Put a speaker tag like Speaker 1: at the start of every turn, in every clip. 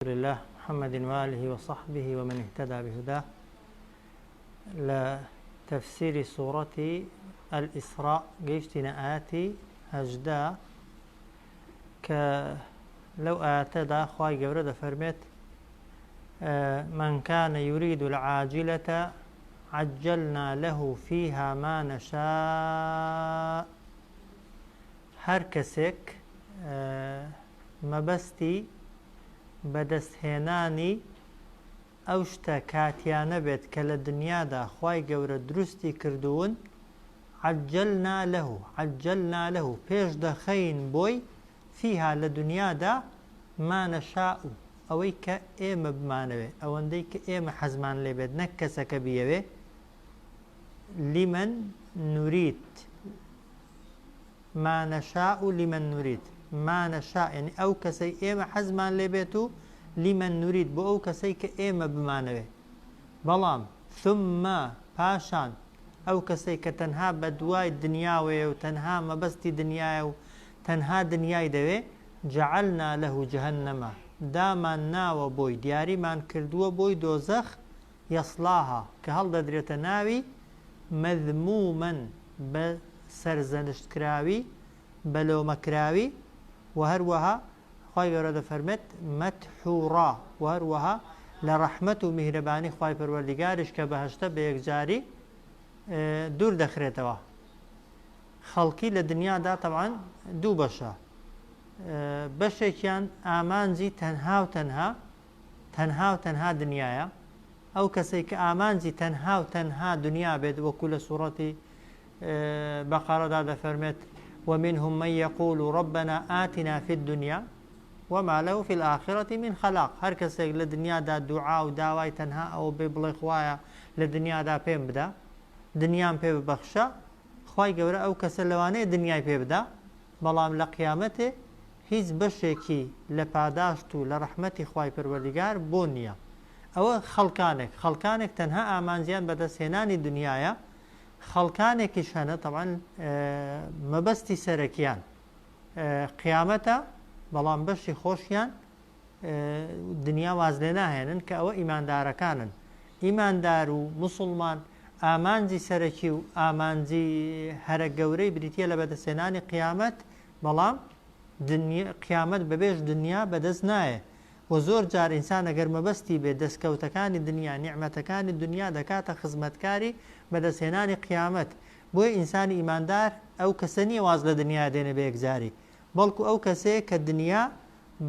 Speaker 1: الله محمد وآله وصحبه ومن اهتدى بهداه. لە تەفسیری سوڕەتی الئیسراء گەیشتینە ئایەتی 18 کە لەو ئایەتەدا خوای گەورە دەفەرمێت من كان يريد العاجلة عجلنا له فيها ما نشاء. هەر کەسێک مەبەستی بەدەستهێنانی ئەو شتە کاتیانە بێت کە لە دنیادا خوای گەورە دروستی کردوون، عجلنا له، عجلنا له، پێش دەخەین بۆی، فیها لە دنیادا، ما نشاء ئەوەی کە ئێمە بمانەوێ، ئەوەندەی کە ئێمە حەزمان لێ بێت نەک کەسەکە بیەوێ، لمن نرید. ما نشاء لمن نرید، ما نشاء یانی ئەو کەسەی ئێمە حەزمان لێ بێت و لمن نرید بۆ ئەو کەسەی کە ئێمە بمانەوێ. بەڵام ثم پاشان ئەو کەسەی کە تەنها بە دوای دنیاوەیە و تەنها مەبەستی دنیایە و تەنها دنیای دەوێ جعلنا له جهنم دامان ناوە بۆی دیاریمان کردووە بۆی دۆزەخ یصلاها کە هەڵدەدرێتە ناوی مذموما بە سەرزەنشتکراوی، بە لۆمەکراوی، وە هەروەها خوای گەورە دەفەرمێت مدحورا وە هەروەها لە ڕەحمەت و میهرەبانی خوای پەروەردیگاریش کە بەهەشتە بە یەکجاری دوور دەخرێتەوە. خەڵکی لە دنیادا تەبعەن دوو بەشە بەشێکیان ئامانجی تەنها و تەنها تەنها و تەنها دنیایە، ئەو کەسەی کە ئامانجی تەنها و تەنها دنیا بێت وەکو لە سوڕەتی بەقەرەدا دەفەرمێت ومنهم من یقول ربنا آتنا فی الدنیا وما له فی الآخرة من خلاق. هەر کەسێک لە دنیادا دوعا و داوای تەنها ئەوە بێ بڵێ خوایە لە دنیادا پێم بدە دنیام پێ ببەخشە خوای گەورە ئەو کەسە لەوانەیە دنیای پێ بدا بەڵام لە قیامەتێ هیچ بەشێکی لە پاداشت و لە ڕەحمەتی خوای پەروەردیگار بۆ نییە. ئەوە خەڵکانێک، خەڵکانێک تەنها ئامانجیان بەدەست هێنانی دنیایە، خەڵکانێکیش هەنە تەبعەن مەبەستی سەرەکیان قیامەتە بەڵام بەشی خۆشیان دنیا واز لێ ناهێنن کە ئەوە ئیماندارەکانن. ئیماندار و موسڵمان ئامانجی سەرەکی و ئامانجی هەرە گەورەی بریتییە لە بەدەستهێنانی قیامەت، بەڵام دنیا قیامەت بەبێش دنیا بەدەست نایێ وە زۆر جار ئینسان ئەگەر مەبەستی بێ دەستکەوتەکانی دنیا نیعمەتەکانی دنیا دەکاتە خزمەتکاری بەدەستهێنانی قیامەت بۆیە ئینسانی ئیماندار ئەو کەسە نیە واز لە دنیا دێنێ بە یەکجاری بەڵکو ئەو کەسەیە کە دنیا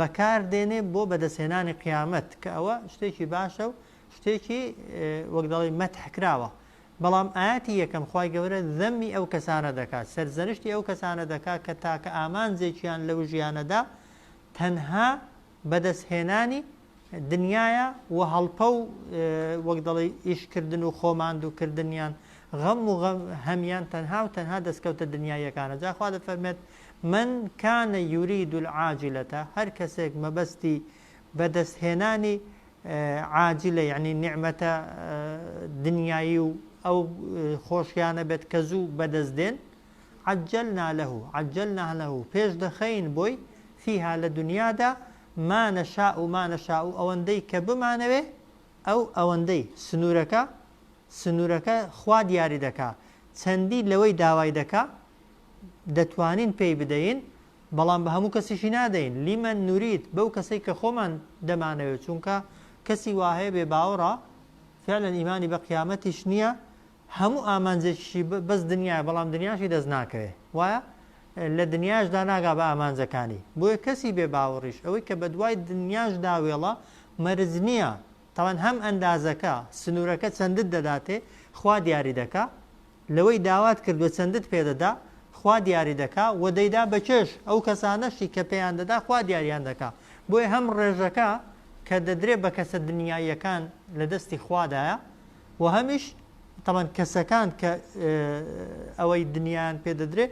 Speaker 1: بەکار دێنێ بۆ بەدەستهێنانی قیامەت کە ئەوە شتێکی باشە و شتێکی وەک دەڵێی مەدح کراوە بەڵام ئایەتی یەکەم خوای گەورە زەمی ئەو کەسانە دەکات، سەرزەنشتی ئەو کەسانە دەکات کە تاکە ئامانجێکیان لەو ژیانەدا تەنها بەدەستهێنانی دنیایە و هەڵپە و وەک دەڵێی ئیشکردن و خۆماندووکردنیان غەم و هەمیان تەنها و تەنها دەستکەوتە دنیاییەکانە. جا خوا دەفەرمێت من کان یرید العاجلە هەر کەسێک مەبەستی بەدەستهێنانی عاجلە یەعنی نیعمەتە دنیایی و ئەو خۆشیانە بێت کە زوو بەدەست دێن، عجلنا له عجلنا له پێش دەخەین بۆی، فیها لە دنیادا، ما نشاء ما نشاء ئەوەندەی کە بمانەوێ ئەو ئەوەندەی، سنوورەکە سنوورەکە خوا دیاری دەکا چەندی لەوەی داوای دەکا دەتوانین پێی بدەین بەڵام بە هەموو کەسیشی نادەین، لمن نرید، بەو کەسەی کە خۆمان دەمانەوێت، چونکە کەسی واهەیە بێ باوەڕە، فعلا ئیمانی بە قیامەتیش نییە، هەموو ئامانجێکیشی بەس دنیایە، بەڵام دنیاشی دەست ناکەوێ، وایە لە دنیاشدا ناگا بە ئامانجەکانی، بۆیە کەسی بێ باوەڕیش ئەوەی کە بەدوای دنیاشدا وێڵە مەرج نییە، تاوان هەم ئەندازەکە، سنوورەکە چەندت دەداتێ خوا دیاری دەکا، لەوەی داوات کردوە چەندت پێ دەدا خوا دیاری دەکا وە دەیدا بە چێژ ئەو کەسانەشی کە پێیان دەدا خوا دیاریان دەکا بۆیە هەم ڕێژەکە کە دەدرێ بە کەسە دنیاییەکان لە دەستی خوادایە وە هەمیش تەبەن کەسەکان کە ئەوەی دنیایان پێ دەدرێ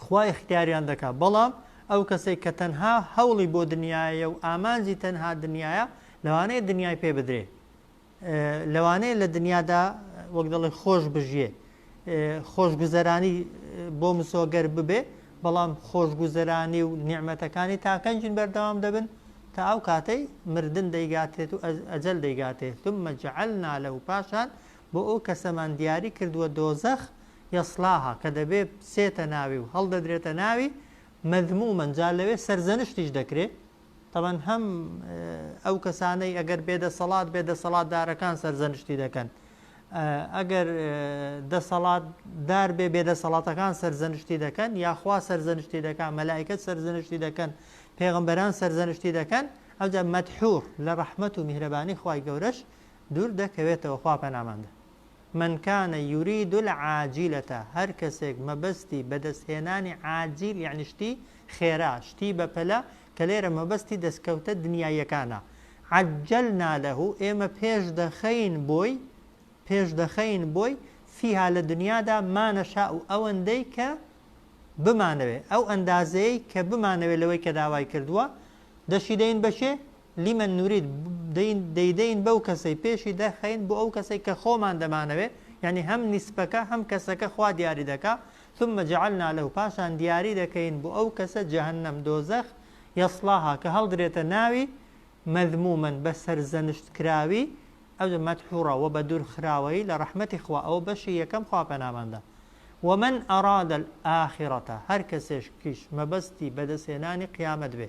Speaker 1: خوا ئیختیاریان دەکا بەڵام ئەو کەسەی کە تەنها هەوڵی بۆ دنیایە و ئامانجی تەنها دنیایە لەوانەیە دنیای پێ بدرێ لەوانەیە لە دنیادا وەک دەڵێ خۆش بژیێ خۆشگوزەرانی بۆ مسۆگەر ببێ بەڵام خۆشگوزەرانی و نیعمەتەکانی تاکەنجین بەردەوام دەبن؟ تا ئەو کاتەی مردن دەیگاتێت و ئەجەل دەیگاتێ، ثم جعلنا له پاشان بۆ ئەو کەسەمان دیاری کردووە دۆزەخ، یصلاها کە دەبێ بچێتە ناوی و هەڵدەدرێتە ناوی، مذموما جا لەوێ سەرزەنشتیش دەکرێ، تەبەن هەم ئەو کەسانەی ئەگەر بێدەسەڵات بێ دەسەڵاتدارەکان سەرزەنشتی دەکەن، ئەگەر دەسەڵات دار بێ بێدەسەڵاتەکان سەرزەنشتی دەکەن، یاخوا سەرزەنشتی دەکا، مەلائیکەت سەرزەنشتی دەکەن، پێغەمبەران سەرزەنشتی دەکەن، ئەوجا مەدحور لە ڕەحمەت و میهرەبانی خوای گەورەش دوور دەکەوێتەوە، خوا پەنامان دا. من کان یرید العاجلە هەر کەسێک مەبەستی بەدەستهێنانی عاجیل یەعنی شتی خێرا، شتی بەپەلە کە لێرە مەبەستی دەستکەوتە دنیاییەکانە، عجلنا له ئێمە پێش دەخەین بۆی پێش دەخەین بۆی فیها لە دنیادا ما نشاء ئەوەندەی کە بمانەوێ، ئەو ئەندازەیەی کە بمانەوێ لەوەی کە داوای کردووە، دەشیدەین بە کێ؟ لمن نرید، دەین، دەیدەین بەو کەسەی، پێشی دەخەین بۆ ئەو کەسەی کە خۆمان دەمانەوێ، یانی هەم نیسبەکە هەم کەسەکە خوا دیاری دەکا، ثم جعلنا له پاشان دیاری دەکەین بۆ ئەو کەسە جهنم دۆزەخ، یصلاها کە هەڵدرێتە ناوی، مذموما بە سەرزەنشتکراوی، ئەوجا مدحورا وە بە دوورخراوەیی لە ڕەحمەتی خوا، ئەوە بەشی یەکەم خوا پەنامان دا. ومن اراد الاخرە هەر کەسێکیش مەبەستی بەدەستهێنانی قیامەت بێ،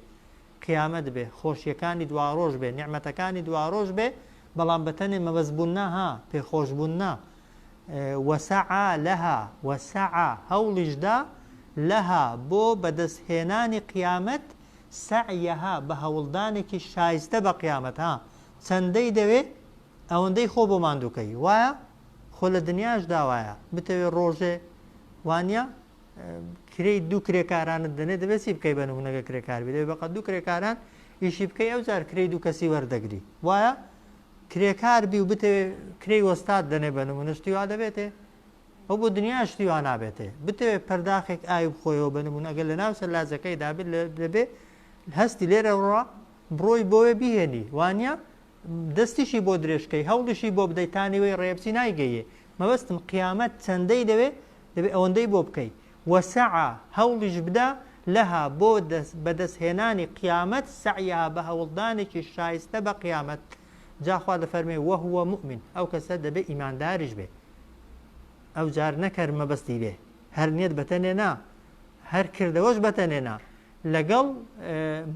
Speaker 1: قیامەت بێ، خۆشیەکانی دواڕۆژ بێ، نیعمەتەکانی دواڕۆژ بێ، بەڵام بەتەنێ مەبەست بوون نا ها، پێخۆش بوون نا، وسعی لها، وسعی هەوڵیش دا، لها بۆ بەدەستهێنانی قیامەت، سعیها بە هەوڵدانێکی شایستە بە قیامەت ها، چەندەی دەوێ ئەوەندەی خۆ بۆ ماندوو کەی، وایە؟ خۆ لە دنیاشدا وایە بتەوێ ڕۆژێ وانە کرێی دوو کرێکارانت دەنێ دەبێت چی بکەی بە نمونەگە کرێکار بی دەبێت بەقەد دوو کرێکاران ئیشی بکەی ئەو جار کرێی دوو کەسی وەردەگری وایە کرێکار بی و بتەوێ کرێی وەستات دەنێ بە نمونە شتی وا دەبێتێ ئەو بۆ دنیا شتی وا نابێتێ بتەوێ پەرداخێک ئاوی بخۆیەوە بە نمونە ئەگەر لە ناو سەلاجەکەی دابێت دەبێ هەستی لێرە ڕۆ بڕۆی بۆێ بیهێنی وانە دەستیشی بۆ درێژ کەی هەوڵیشی بۆ بدەی تا نیوەی ڕێ بچی نایگەیێ مەبەستم قیامەت چەندەی دەوێ دەبێ ئەوەندەی بۆ بکەی وسعی هەوڵیش بدە لها بۆ دەست بەدەست هێنانی قیامەت سعیها بە هەوڵدانێکی شایستە بە قیامەت جا خوا دەفەرمێ وهو مؤمن ئەو کەسە دەبێ ئیمانداریش بێ ئەو جار نەک هەر مەبەستی بێ هەر نیەت بەتەنێ نا هەر کردەوەش بەتەنێ نا لەگەڵ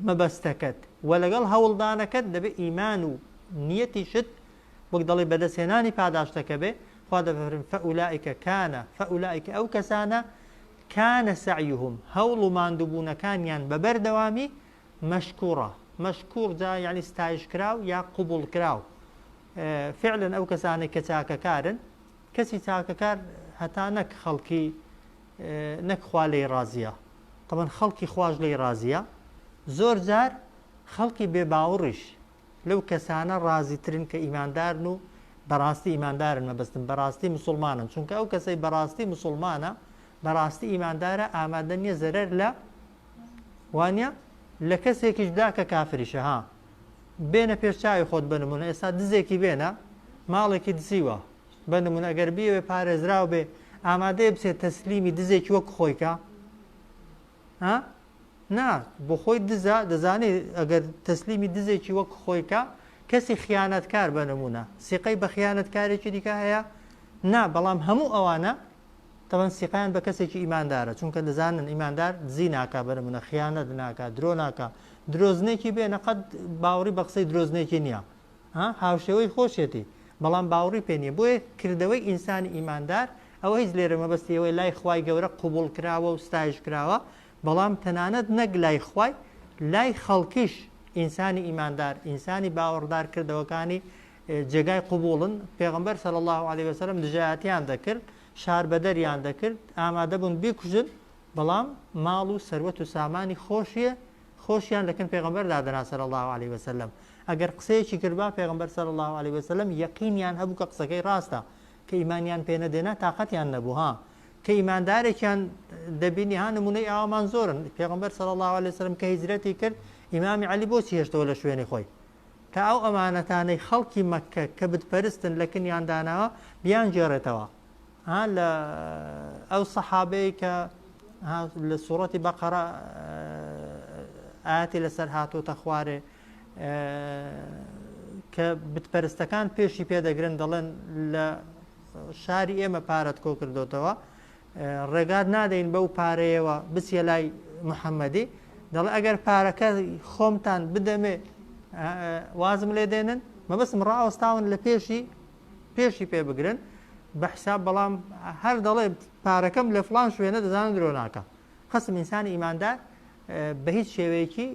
Speaker 1: مەبەستەکەت و لەگەڵ هەوڵدانەکەت دەبێ ئیمان و نیەتیشت وەک دەڵێ بەدەستهێنانی پاداشتەکە بێ، خوا دەفەرموێ فاولئک کان فاولئک ئەو کەسانە کان سعیهم هەوڵ و ماندووبوونەکانیان بە بەردەوامی مشکورا مشکور جا یعنی ستایشکراو یا قبوڵکراو فعلا ئەو کەسانەی کە چاکەکارن کەسی چاکەکار هەتا نەک خەڵکی نەک خوا لێی ڕازیە تەبەن خەڵکی خواش لێی ڕازیە زۆر جار خەڵکی بێ باوڕیش لەو کەسانە ڕازیترن کە ئیماندارن و بەڕاستی ئیماندارن مەبەستم بەڕاستی مسوڵمانن چونکە ئەو کەسەی بەڕاستی مسوڵمانە بەڕاستی ئیماندارە ئامادە نییە زەرەر لە وانە لە کەسێکیش بدا کە کافریشە ها بێنە پێش چاوی خۆت بە نمونە ئێستا دزێکی بێنە ماڵێکی دزیوە بە نمونە ئەگەر بیەوێ پارێزراو بێ ئامادەیە بچێت تەسلیمی دزێکی وەک خۆی کا؟ ها؟ نا بۆ خۆی دزە دەزانێ ئەگەر تەسلیمی دزێکی وەک خۆی کا کەسی خیانەتکار بە نمونە سیقەی بە خیانەتکارێکی دیکە هەیە؟ نا بەڵام هەموو ئەوانە تەبەن سیقەیان بە کەسێکی ئیماندارە چونکە دەزانن ئیماندار دزی ناکا بە نمونە خیانەت ناکا درۆ ناکا درۆزنێکی بێنە قەت باوەڕی بە قسەی درۆزنێکی نییە ها هاوشێوەی خۆشیەتی بەڵام باوڕی پێ نیە بۆیە کردەوەی ئینسانی ئیماندار ئەوە هیچ لێرە مەبەستی ئەوەی لای خوای گەورە قبوڵ کراوە و ستایش کراوە بەڵام تەنانەت نەک لای خوای لای خەڵکیش ئینسانی ئیماندار ئینسانی باوەڕدار کردەوەکانی جێگای قبوڵن پێغەمبەر صلی الله علیه وسلم دژایەتیان دەکرد شاربەدەریان دەکرد ئامادەبوون بیکوژن بەڵام ماڵ و سەروەت و سامانی خۆشیە خۆشیان لەکن پێغەمبەر دادەنا صلی اللە علیە وسلم ئەگەر قسەیەکی کردبا پێغەمبەر صلی اللە علیە وسلم یەقینیان هەبوو کە قسەکەی ڕاستە کە ئیمانیان پێ نەدێنا تاقەتیان نەبوو ها کە ئیماندارێکیان دەبینی ها نمونەی ئاوامان زۆرن پێغەمبەر صلی اللە علیه وسلم کە هیجرەتی کرد ئیمامی عەلی بۆچی هێشتەوە لە شوێنی خۆی تا ئەو ئەمانەتانەی خەڵکی مەککە کە بتپەرستن لە کنیان داناوە بیانگێڕێتەوە ها لە ئەو سەحابەی کە لە سوڕەتی بەقەرە ئاەتی لەسەر هاتۆتە خوارێ. کە بتپەرستەکان پێشی پێدەگرن دەڵێن لە شاری ئێمە پارەت کۆ کردوتەوە ڕێگات نادەین بەو پارەیەوە بچیە لای محەممەدی دەڵێ ئەگەر پارەکە خۆمتان بدەمێ وازم لێ دێنن مەبەستم ڕاوەستاون لە پێشی پێشی پێ بگرن بە حساب بەڵام هەر دەڵێ پارەکەم لە فلان شوێنە دەزانن درۆ ناکە خەسم ئینسانی ئیماندار بە هیچ شێوەیەکی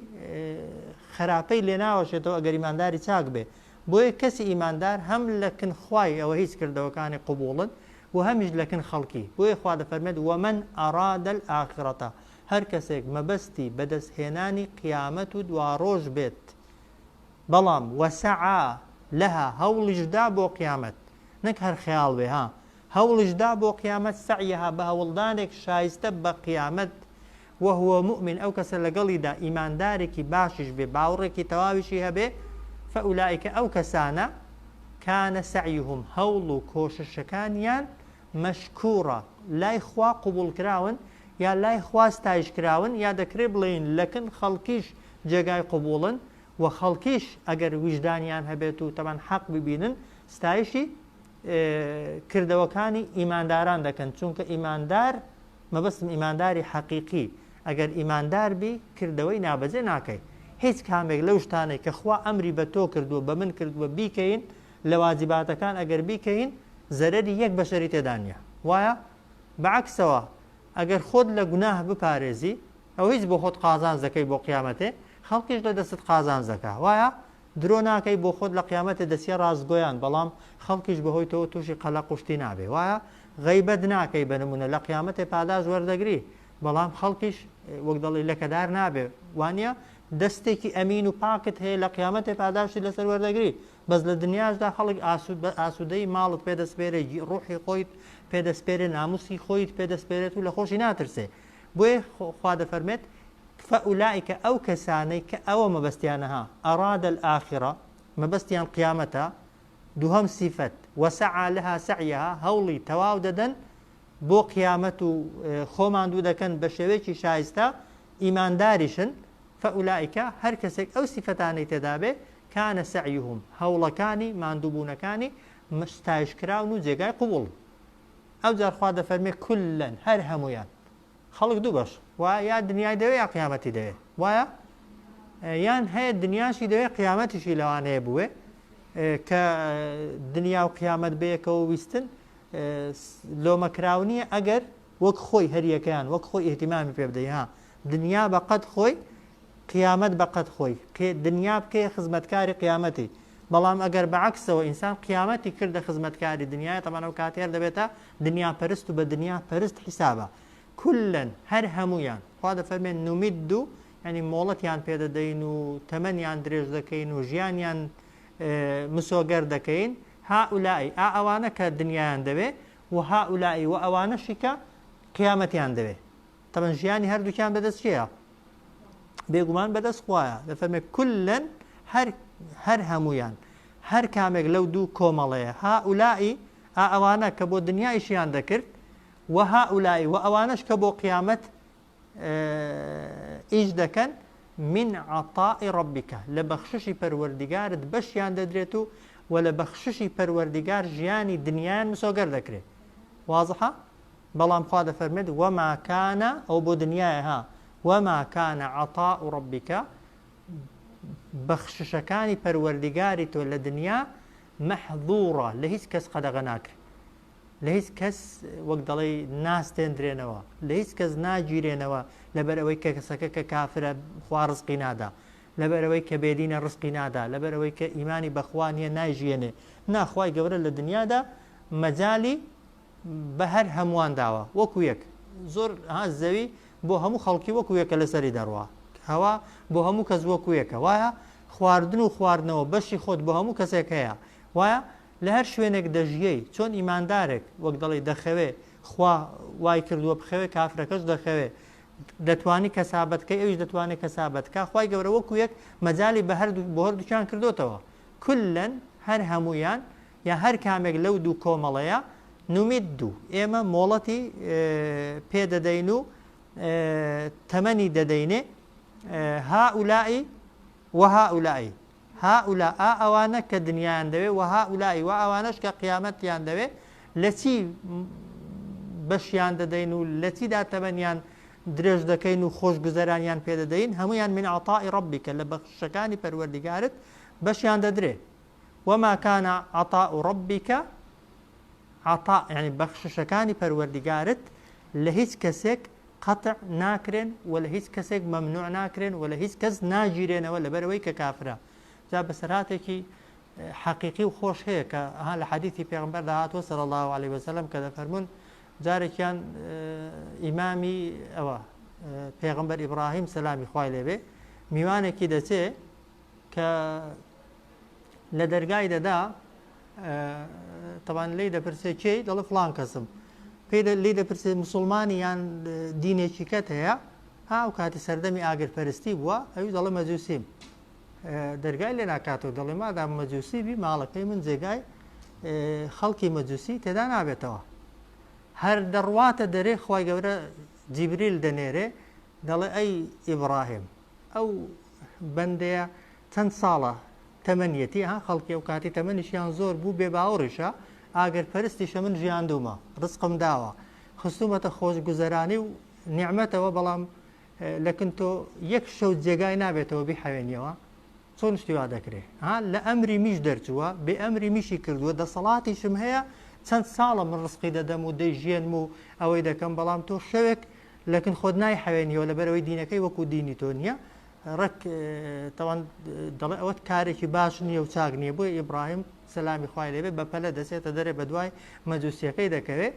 Speaker 1: خراپەی لێ ناوەشێتەوە ئەگەر ئیمانداری چاک بێ بۆیە کەسی ئیماندار هەم لە کن خوای ئەوە هیچ کردەوەکانی قبوڵن و هەمیش لە کن خەڵکی بۆیە خوا دەفەرمێت ومن ئەراد الآخرة هەر کەسێک مەبەستی بەدەستهێنانی قیامەت و دواڕۆژ بێت بەڵام وسعی لها هەوڵیش دا بۆ قیامەت نەک هەر خەیاڵ بێ ها هەوڵیش دا بۆ قیامەت سعیها بە هەوڵدانێک شایستە بە قیامەت وهو مؤمن ئەو کەسە لەگەڵیدا ئیماندارێکی باشیش بێ باوڕێکی تەواویشی هەبێ فاولئک ئەو کەسانە کان سعیهم هەوڵ و کۆششەکانیان مشکورا لای خوا قبوڵکراون یا لای خوا ستایشکراون یا دەکرێ بڵێین لەکن خەڵکیش جێگای قبوڵن و خەڵکیش ئەگەر ویژدانیان هەبێت و تەبعەن حەق ببینن ستایشی کردەوەکانی ئیمانداران دەکەن چونکە ئیماندار مەبەستم ئیمانداری حەقیقی ئەگەر ئیماندار بی کردەوەی نابەجێ ناکەی هیچ کامێک لەو شتانەی کە خوا ئەمری بە تۆ کردووە بە من کردووە بیکەین لە واجباتەکان ئەگەر بیکەین زەرەری یەک بەشەری تێدا نییە وایە بەعەکسەوە ئەگەر خۆت لە گوناه بپارێزی ئەوە هیچ بۆ خۆت قازانج دەکەی بۆ قیامەتێ خەڵکیش لە دەستت قازانج دەکا وایە درۆ ناکەی بۆ خۆت لە قیامەتێ دەچیە ڕاستگۆیان بەڵام خەڵکیش بەهۆی تۆوە توشی قەلەق و شتی نابێ وایە غەیبەت ناکەی بە نمونە لە قیامەتێ پاداشت وەردەگری بەڵام خەڵکیش وەک دەڵێی لەکەدار نابێ وانیە دەستێکی ئەمین و پاکت هەیە لە قیامەتێ پاداشتی لەسەر وەردەگری بەس لە دنیاشدا خەڵک بە ئاسوودەی ماڵت پێ دەسپێرێ ڕوحی خۆیت پێ دەسپێرێ ناموسی خۆیت پێ دەسپێرێت و لە خۆشی ناترسێ بۆیە خوا دەفەرمێت، فاولئک ئەو کەسانەی کە ئەوە مەبەستیانە ها، اراد الاخرە، مەبەستیان قیامەتە، دووهەم سیفەت، وسعی لها سعیها، هەوڵی تەواو دەدەن بۆ قیامەت و خۆ ماندوو دەکەن بە شێوەیەکی شایستە، ئیمانداریشن، فاولئک هەر کەسێک ئەو سیفەتانەی تێدابێ، کان سعیهم، هەوڵەکانی، ماندووبوونەکانی، ستایشکراون و جێگای قبوڵن. ئەوجار خوا دەفەرمێ کلەن هەر هەموویان خەڵک دوو بەش وایە یا دنیای دەوێ یا قیامەتی دەوێ وایە یان هەیە دنیاشی دەوێ قیامەتیشی لەوانەیە بوێ کە دنیا و قیامەت بەیەکەوە ویستن لۆمەکراو نییە ئەگەر وەک خۆی هەریەکەیان وەک خۆی ئیهتیمامی پێ بدەی ها دنیا بەقەد خۆی قیامەت بە قەد خۆی دنیا بکەیە خزمەتکاری قیامەتی بەڵام ئەگەر بە عەکسەوە ئینسان قیامەتی کردە خزمەتکاری دنیای تەبعەن ئەو کاتەی هەر دەبێتە دنیا پەرست و بە دنیا پەرست حیسابە کلا هەر هەموویان خوا دەفەرمێ نمد یعنی مۆڵەتیان پێدەدەین و تەمەنیان درێژ دەکەین و ژیانیان مسۆگەر دەکەین هائولائی ئا ئەوانە کە دنیایان دەوێ و هائولائی و ئەوانەشی کە قیامەتیان دەوێ تەبەن ژیانی هەردووکیان بەدەست کێیە بێگومان بەدەست خوایە دەفەرمێ کلن هەر هەر هەمویان هەر کامێک لەو دوو کۆمەڵەیە هائولائی ئا ئەوانە کە بۆ دنیا ئیشیان دەکرد و هائولائی و ئەوانەش کە بۆ قیامەت ئیش دەکەن من عطاء ربک لە بەخششی پەروەردیگارت بەشیان دەدرێت و و لە بەخششی پەروەردیگار ژیانی دنیایان مسۆگەر دەکرێت وازحە بەڵام خوا دەفەرمێت وما کان ئەوە بۆ دنیایە ها وما کان عطاء ربک بەخششەکانی پەروەردیگاری تۆ لە دنیا محظورا لە هیچ کەس قەدەغە ناکرێت لە هیچ کەس وەک دەڵێی ناستێندرێنەوە لە هیچ کەس ناگیرێنەوە لەبەر ئەوەی کە کەسەکە کە کافرە خوا ڕزقی نادا لەبەر ئەوەی کە بێدینە ڕزقی نادا لەبەر ئەوەی کە ئیمانی بەخوا نییە نایژیێنێ نا خوای گەورە لە دنیادا مەجالی بە هەر هەمووان داوە وەکو یەک زۆر ها زەوی بۆ هەموو خەڵکی وەکو یەکە لەسەری دەڕوا هەوا بۆ هەموو کەس وەکو یەکە وایە خواردن و خواردنەوە بەشی خۆت بۆ هەموو کەسێک هەیە وایە لە هەر شوێنێک دەژیەی چۆن ئیماندارێک وەک دەڵێی دەخەوێ خوا وای کردووە بخەوێ کافرەکەش دەخەوێ دەتوانی کەسابەت کەی ئەویش دەتوانێ کەسابەت کا خوای گەورە وەکو یەک مەجالی بە هەردوو بۆ هەردووکیان کردۆتەوە کلەن هەر هەموویان یا هەر کامێک لەو دوو کۆمەڵەیە نمد ئێمە مۆڵەتی پێ دەدەین و تەمەنی دەدەینێ هائولائی وهائولائی. هؤلاء ئا ئەوانە کە دنیایان دەوێ وهؤلاء وە ئەوانەش کە قیامەتیان دەوێ لە چی بەشیان دەدەین و لە چیدا تەمەنیان درێژ دەکەین و خۆشگوزەرانیان پێ دەدەین هەموویان من عطاء ربک لە بەخششەکانی پەروەردیگارت بەشیان دەدرێ وما کان عطاء ربک عطاء یعنی بەخششەکانی پەروەردیگارت لە هیچ کەسێک قەتع ناکرێن و لە هیچ کەسێک مەمنوع ناکرێن و لە هیچ کەس ناگیرێنەوە لەبەرئەوەی کە کافرە جا بەسەرهاتێکی حەقیقی و خۆش هەیە کە ها لە حەدیثی پێغەمبەردا هاتووە صلی الله علیه وسلم کە دەفەرموون جارێکیان ئیمامی ئەوە پێغەمبەر ئیبراهیم سەلامی خوای لێبێ میوانێکی دەچێ کە لە دەرگای دەدا تەوان لی دەپرسێ کێی دەڵێ فڵان کەسم پێی لی دەپرسێ مسلمانی یان دینێکی کەت هەیە ها ئەو کاتی سەردەمی ئاگرپەرستی بووە ئەوی دەڵێ مەجوسیم دەرگای لێ ناکاتەوە دەڵێ مادام مەجوسی بی ماڵەکەی من جێگای خەڵکی مەجوسی تێدا نابێتەوە هەر دەڕواتە دەرێ خوای گەورە جیبریل دەنێرێ دەڵێ ئەی ئیبراهیم ئەو بەندەیە چەند ساڵە تەمەنیەتی ها خەڵکی ئەو کاتی تەمەنیشیان زۆر بوو بێ باوەڕیشە ئاگر پەرستیشە من ژیاندوومە ڕزقم داوە خستومەتە خۆشگوزەرانی و نیعمەتەوە بەڵام لەکن تۆ یەک شەو جێگای نابێتەوە بیحەوێنیەوە چۆن شتی وا دەکرێ ها لە ئەمری میش دەرچووە بێ ئەمری میشی کردووە دەسەڵاتیشم هەیە چەند ساڵە من ڕزقی دەدەم و دەیژیێنم و ئەوەی دەکەم بەڵام تۆ شەوێک لەکن خۆت نایحەوێنیەوە لەبەرەوەی دینەکەی وەکو دینی تۆ نییە ڕێک تەوان دەڵێ ئەوەت کارێکی باش نییە و چاک نییە بۆیە ئیبراهیم سەلامی خوای لێبێ بە پەلە دەچێتە دەرێ بە دوای مەجوسیەکەی دەکەوێ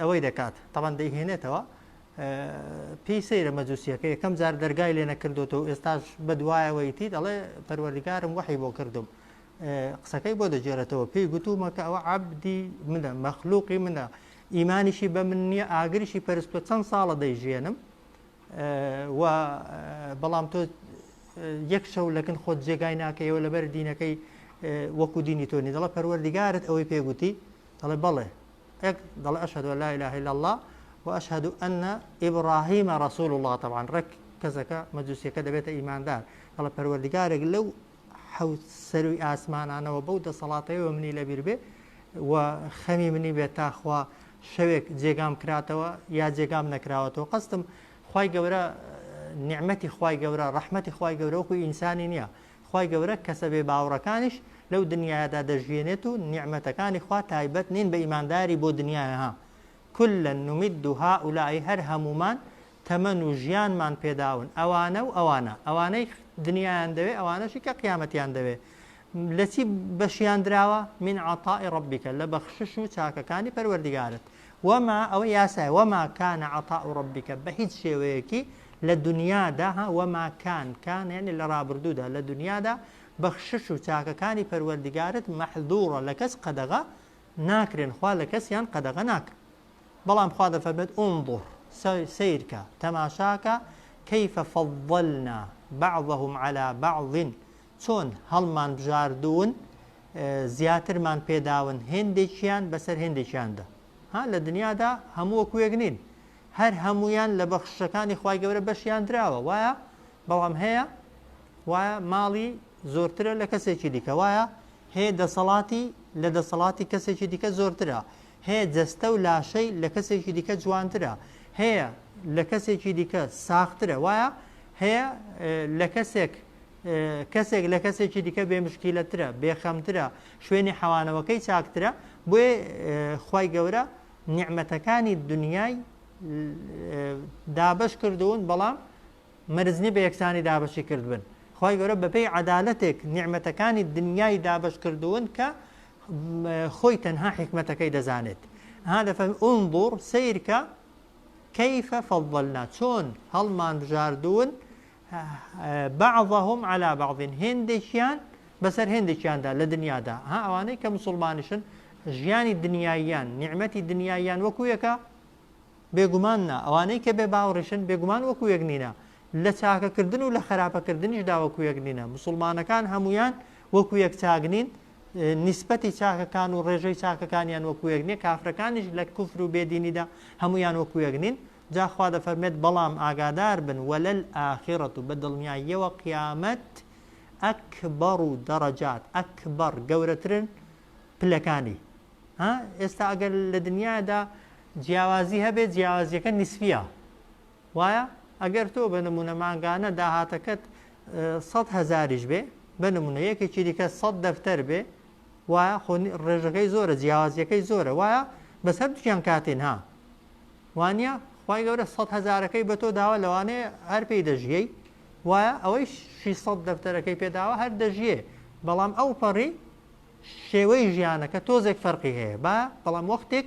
Speaker 1: ئەوەی دەکات تەوان دەیهێنێتەوە پێی سەیرە مەجوسیەکە یەکەم جار دەرگای لێ نەکردوتەوە ئێستاش بەدوایەوەیتی دەڵێ پەروەردگارم وەحی بۆ کردم قسەکەی بۆ دەگێرێتەوە پێی گوتوومە کە ئەوە عەبدی منە مەخلوقی منە ئیمانیشی بە من نییە ئاگریشی پەرستوە چەند ساڵە دەیژێنم و بەڵام تۆ یەک شەو لەکن خۆت جێگای ناکەیەوە لەبەر دینەکەی وەکو دینی تۆ نی دەڵێ پەروەردیگارت ئەوەی پێگوتی دەڵێ بەڵێ ئەک دەڵێ ئەشهد لا اله الا الله واشهد ان ابراهیم رسول الله طبعا ڕێک کەسەکە مەجوسیەکە دەبێتە ئیماندار دەڵێ پەروەردیگارێک لەو حەوت سەروی ئاسمانانەوە بەو دەسەڵاتەیەوە منی لەبیر بێ و خەمی منی بێت تا خوا شەوێک جێگام کراتەوە یا جێگام نەکراوەتەوە قەستم خوای گەورە نیعمەتی خوای گەورە ڕەحمەتی خوای گەورە وەکو ئینسانی نییە خوای گەورە کەسە بێ باوەڕەکانیش لەو دنیایەدا دەژیێنێت و نیعمەتەکانی خوا تایبەت نین بە ئیمانداری بۆ دنیایە ها کلا نمد هؤلاء هەر هەموومان تەمەن و ژیانمان پێداون ئەوانە و ئەوانە، ئەوانەی دنیایان دەوێ ئەوانەشی کە قیامەتیان دەوێ لە چی بەشیان دراوە؟ من عطاء ربک لە بەخشش و چاکەکانی پەروەردگارت وما ئەوە یاسایە وما کان عطاء ربک بە هیچ شێوەیەکی لە دنیادا ها وما کان کان یعنی لە ڕابردوودا لە دنیادا بەخشش و چاکەکانی پەروەردگارت مەحذورە لە کەس قەدەغە ناکرێن خوا لە کەسیان قەدەغە ناکا بەڵام خوا دەفەرمێت انظر سەیرکە تەماشاکە کیف فضلنا بعضهم علی بعض چۆن هەڵمان بژاردوون زیاترمان پێداون هێندێکیان بەسەر هێندێکیاندا ها لە دنیادا هەموو وەکو یەک نین هەر هەمویان لە بەخششەکانی خوای گەورە بەشیان دراوە وایە بەڵام هەیە وایە ماڵی زۆرترە لە کەسێکی دیکە وایە هەیە دەسەڵاتی لە دەسەڵاتی کەسێکی دیکە زۆرترە، هەیە جەستە و لاشەی لە کەسێکی دیکە جوانترە، هەیە لە کەسێکی دیکە ساخترە، وایە؟ هەیە لە کەسێک کەسێک لە کەسێکی دیکە بێ مشکیلەترە، بێخەمترە، شوێنی حەوانەوەکەی چاکترە، بۆیە خوای گەورە نیعمەتەکانی دنیای دابەش کردوون، بەڵام مەرج نیە بە یەکسانی دابەشی کردبن، خوای گەورە بەپێی عەدالەتێک نیعمەتەکانی دنیای دابەش کردوون کە خۆی تەنها حیکمەتەکەی دەزانێت. ها دەفەرمی انظر سەیرکە کیف فضلنا چۆن هەڵمان بژاردوون بعضهم علی بعض هێندێکیان بەسەر هێندێکیاندا لە دنیادا ها ئەوانەی کە مسوڵمانیشن ژیانی دنیاییان نیعمەتی دنیاییان وەکو یەکە بێگومان نا، ئەوانەی کە بێ باوەڕیشن بێگومان وەکو یەک نینە، لە چاکەکردن و لە خەراپەکردنیشدا وەکو یەک نینە، موسوڵمانەکان هەموویان وەکو یەک چاک نین، نیسبەتی چاکەکان و ڕێژەی چاکەکانیان وەکو یەک نیە، کافرەکانیش لە کوفر و بێدینیدا هەموویان وەکو یەک نین، جا خوا دەفەرمێت بەڵام ئاگادار بن وللآخرە بە دڵنیاییەوە قیامەت. اکبر درجات، اکبر گەورەترن پلەکانی. ها ئێستا ئەگەر لە دنیادا جیاوازی هەبێت جیاوازیەکە نیسفیە وایە؟ ئەگەر تۆ بە نمونە مانگانە داهاتەکەت سەد هەزاریش بێ بە نمونە یەکێکی دیکە سەد دەفتەر بێ وایە خۆ ڕێژەکەی زۆرە جیاوازیەکەی زۆرە وایە بەس هەردووکیان کاتین ها وانە خوای گەورە سەد هەزارەکەی بە تۆ داوە لەوانەیە هەر پێی دەژیەی وایە ئەوەی 600 دەفتەرەکەی پێداوە هەر دەژیێ بەڵام ئەو پەڕی شێوەی ژیانەکە تۆزێک فەرقی هەیە با بەڵام وەختێک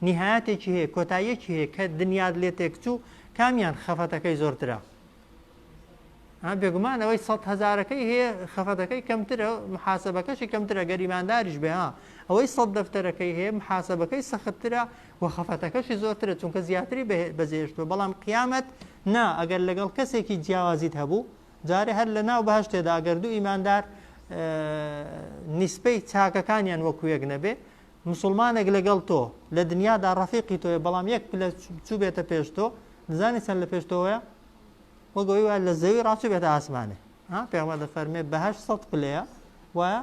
Speaker 1: نیهایەتێکی هەیە کۆتاییەکی هەیە کە دنیات لێ تێکچوو کامیان خەفەتەکەی زۆرترە ها بێگومان ئەوەی سەد هەزارەکەی هەیە خەفەتەکەی کەمترە محاسبەکەشی کەمترە گەر ئیمانداریش بێ ها ئەوەی سەد دەفتەرەکەی هەیە محاسبەکەی سەختترە و خەفەتەکەشی زۆرترە چونکە زیاتری بەجێهێشتووە بەڵام قیامەت نا ئەگەر لەگەڵ کەسێکی جیاوازیت هەبوو جارێ هەر لە ناو بەهەشتێدا گەر دوو ئیماندار نیسبەی چاکەکانیان وەکو یەک نەبێ مسوڵمانێک لەگەڵ تۆ لە دنیادا ڕەفیقی تۆیە بەڵام یەک پلە چووبێتە پێش تۆ دەزانی چەند لە پێش تۆوەیە وەک ئەوەی وا لە زەوی ڕاچووبێتە ئاسمانێ ها پێغەمبەر دەفەرمێ بەهەشت سەد پلەیە وایە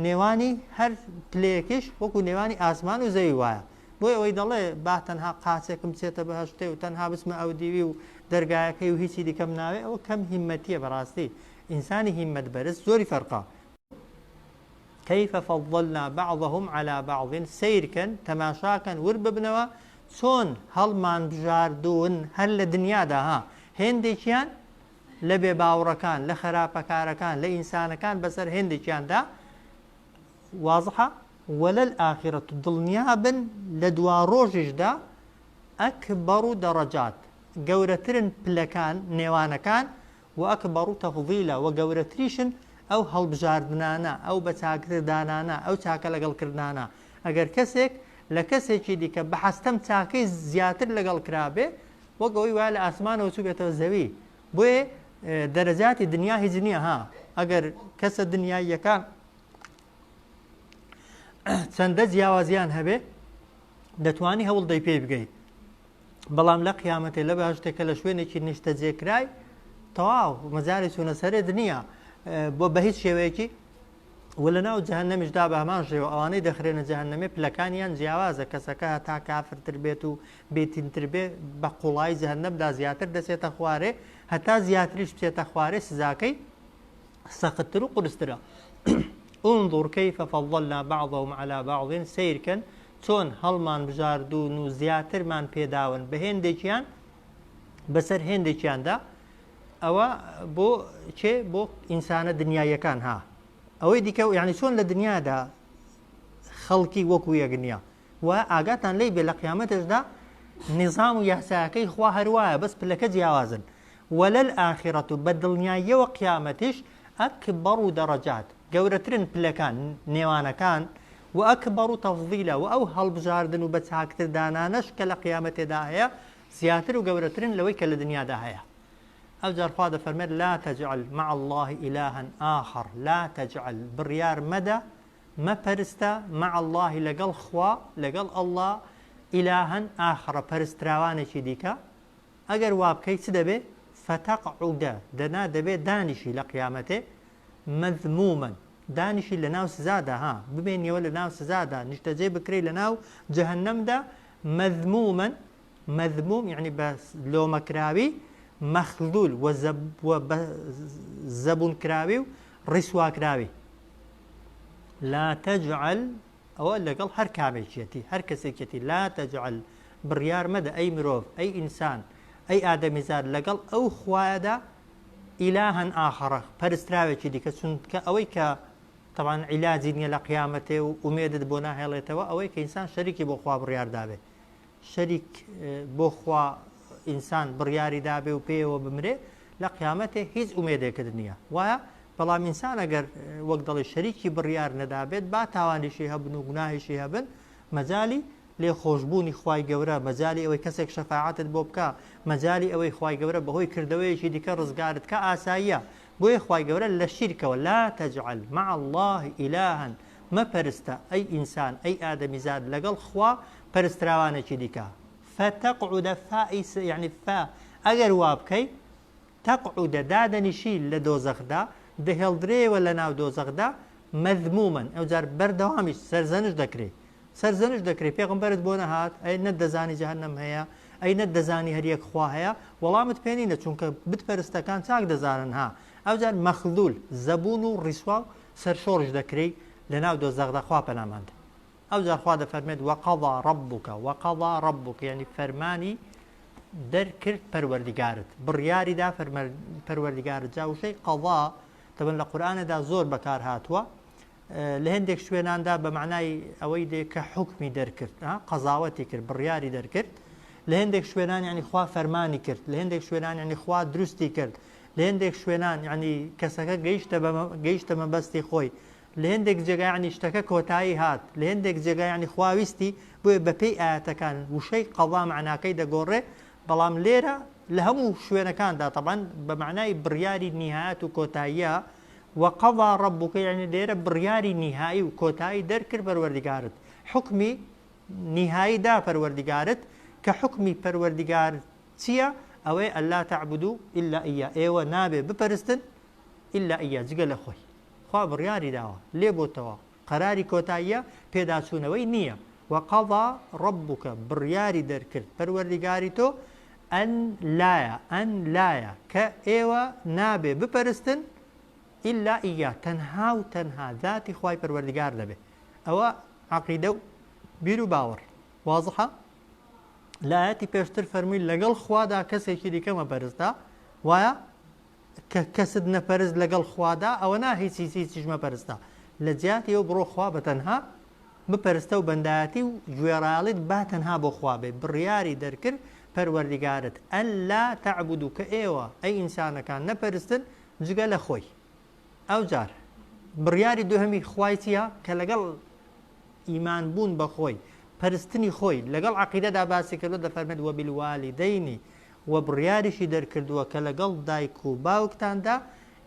Speaker 1: نێوانی هەر پلەیەکیش وەکو نێوانی ئاسمان و زەوی وایە بۆیە ئەوەی دەڵێ با تەنها قاچێکم بچێتە بەهەشتێ و تەنها بچمە ئەودیوی و دەرگایەکەی و هیچی دیکەم ناوێ ئەوە کەم هیممەتیە بەڕاستی ئینسانی هیممەت بەرز زۆری فەرقە. کیف فضلنا بعضهم علی بعض سەیرکەن تەماشاکەن ورد ببنەوە چۆن هەڵمان بژاردوون هەر لە دنیادا ها هێندێکیان لە بێباوڕەکان لە خەراپەکارەکان لە ئینسانەکان بەسەر هێندێکیاندا وازحە وللآخرة دڵنیابن لە دواڕۆژیشدا اکبر درجات گەورەترن پلەکان نێوانەکان واکبر تفضیلا وە گەورەتریشن ئەو هەڵبژاردنانە ئەو بە چاکتر دانانە ئەو چاکە لەگەڵ کردنانە ئەگەر کەسێک لە کەسێکی دیکە بە حەستەم چاکەی زیاتر لەگەڵ کرابێ وەک ئەوەی وایە لە ئاسمانەوە چووبێتەوە زەوی بۆیە دەرەجاتی دنیا هیچ نییە ها ئەگەر کەسە دنیاییەکان چەندە جیاوازیان هەبێ دەتوانی هەوڵ دەی پێی بگەیت بەڵام لە قیامەتێ لە بەهشتێکە لە شوێنێکی نیشتەجێکرای تەواو مەجاری چوونە سەرێت نییە بۆ بە هیچ شێوەیەکی و لە ناو جەهەنەمیشدا بە هەمان شێوە ئەوانەی دەخرێنە جەهەنەمێ پلەکانیان جیاوازە کەسەکە هەتا کافرتر بێت و بێتینتر بێ بە قوڵایی جەهەنەمدا زیاتر دەچێتە خوارێ هەتا زیاتریش بچێتە خوارێ سزاکەی سەختتر و قورسترە. انظر کیف فضلنا بعضهم علی بعض سەیرکەن چۆن هەڵمان بژاردوون و زیاترمان پێداون بە هێندێکیان بەسەر هێندێکیاندا ئەوە بۆ کێ بۆ ئینسانە دنیاییەکان ها ئەوەی دیکە یعنی چۆن لە دنیادا خەڵکی وەکو یەک نییە و ئاگاتان لێی بێ لە قیامەتشدا نیزام و یاساکەی خوا هەروایە بەس پلەکە جیاوازن وللآخرة بە دڵنیاییەوە قیامەتیش اکبر درجات گەورەترن پلەکان، نێوانەکان، واکبر تفضیلا وە ئەو هەڵبژاردن و بە چاکتر دانانەش کە لە قیامەتێدا هەیە زیاتر و گەورەترن لەوەی کە لە دنیادا هەیە. ئەوجار خوا دەفەرمێت لا تجعل مع اللە الها آخر لا تجعل بڕیار مەدە، مەپەرستە، مع اللە لەگەڵ خوا، لەگەڵ اللە، الها آخر پەرستراوانێکی دیکە، ئەگەر وا بکەی چ دەبێ؟ فتقعد دەنا دەبێ دانیشی لە قیامەتێ مذموما دانیشی لە ناو سزادا ها بمێنیەوە لە ناو سزادا نیشتەجێ بکرێی لە ناو جەهەنەمدا مذموما مذموم یعنی بە لۆمەکراوی مخذول و بە زەبوونکراوی و ڕیسواکراوی لا تجعل ئەوە لەگەڵ هەر کامێکیەتی، هەر کەسێکیەتی، لا تجعل، بڕیار مەدە ئەی مرۆڤ، ئەی ئینسان، ئەی ئادەمیزاد لەگەڵ ئەو خوایەدا الها آخر پەرستراوێکی دیکە، چونکە ئەوەی کە تەبعەن عیلاجی نیە لە قیامەتێ و ئومێدت بۆ ناهێڵێتەوە ئەوەی کە ئینسان شەریکی بۆ خوا بڕیار دابێ، شەریک بۆ خوا ئینسان بڕیاری دابێ و پێیەوە بمرێ لە قیامەتێ هیچ ئومێدێکت نییە وایە بەڵام ئینسان ئەگەر وەک دەڵێ شەریکی بڕیار نەدابێت با تاوانیشی هەبن و گوناهیشی هەبن مەجالی لێ خۆشبوونی خوای گەورە مەجالی ئەوەی کەسێک شەفاعەتت بۆ بکا مەجالی ئەوەی خوای گەورە بەهۆی کردەوەیەکی دیکە ڕزگارت کا ئاساییە بۆیە خوای گەورە لە شیرکەوە لا تجعل مع اللە الها مەپەرستە ئەی ئینسان ئەی ئادەمیزاد لەگەڵ خوا پەرستراوانێکی دیکە فتقعد فاء یەعنی فا ئەگەر وا بکەی تقعد دادەنیشی لە دۆزەخدا دەهێڵدرێیەوە لە ناو دۆزەخدا مذموما ئەوجار بەردەوامیش سەرزەنش دەکرێی سەرزەنش دەکرێی پێغەمبەرت بۆ نەهات ئەی نەتدەزانی جەهەنەم هەیە ئەی نەتدەزانی هەر یەک خوا هەیە وەڵامت پێ نینە چونکە بت پەرستەکان چاک دەزانن ها ئەوجار مەخذول زەبوون و ڕیسوا و سەرشۆڕیش دەکرێی لە ناو دۆزەخدا خوا پەنامان دا ئەوجار خوا دەفەرمێت وقضی ربک وقضی ربک یعنی فەرمانی دەرکرد پەروەردیگارت بڕیاری دا پەروەردیگارت جا وشەی قەضا تەبەن لە قورئانەدا زۆر بەکار هاتووە لە هەندێک شوێناندا بە معنای ئەوەی دێ کە حکمی دەرکرد قەزاوەتی کرد بڕیاری دەرکرد لە هەندێک شوێنان یعنی خوا فەرمانی کرد لە هەندێک شوێنان یعنی خوا دروستی کرد لە هەندێک شوێنان یعنی کەسەکە گەیشتە گەیشتە مەبەستی خۆی لە هێندێک جێگا یەعنی شتەکە کۆتایی هات، لە هێندێک جێگا یەعنی خوا ویستی، بۆیە بە پێی ئایەتەکان وشەی قضا مەعناکەی دەگۆڕێ، بەڵام لێرە لە هەموو شوێنەکاندا تەبعەن بە مەعنای بڕیاری نیهایەت و کۆتاییە، وقضی ربک یەعنی لێرە بڕیاری نیهایی و کۆتایی دەرکرد پەروەردیگارت، حوکمی نیهایی دا پەروەردیگارت، کە حوکمی پەروەردیگار چییە؟ ئەوەیە الا تعبدوا الا ایاه ئێوە نابێ بپەرستن الا ایاه جگە لە خۆی. خوا بڕیاری داوە لێ بۆتەوە قەراری کۆتاییە پێداچوونەوەی نییە وقضی ربک بڕیاری دەرکرد پەروەردیگاری تۆ ئەن لایە ئەن لایە کە ئێوە نابێ بپەرستن ئیلا ئییا تەنها و تەنها ذاتی خوای پەروەردگار دەبێ ئەوە عەقیدە و بیر و باوەڕ وازحە لە ئایەتی پێشتر فەرمووی لەگەڵ خوادا کەسێکی دیکە مەپەرستە وایە کە کەست نەپەرست لەگەڵ خوادا ئەوە نا هیچ هیچ هیچیش مەپەرستە لە جیاتی ئەو بڕۆ خوا بە تەنها بپەرستە و بەندایەتی و گوێڕایەڵیت با تەنها بۆ خوا بێ بڕیاری دەرکرد پەروەردیگارت الا تعبدوا کە ئێوە ئەی ئینسانەکان نەپەرستن جگە لە خۆی ئەوجار بڕیاری دووهەمی خوای چیە کە لەگەڵ ئیمان بوون بە خۆی پەرستنی خۆی لەگەڵ عەقیدەدا باسی کردووە دەفەرمێت وبالوالدین وە بڕیاریشی دەرکردووە کە لەگەڵ دایک و باوکتاندا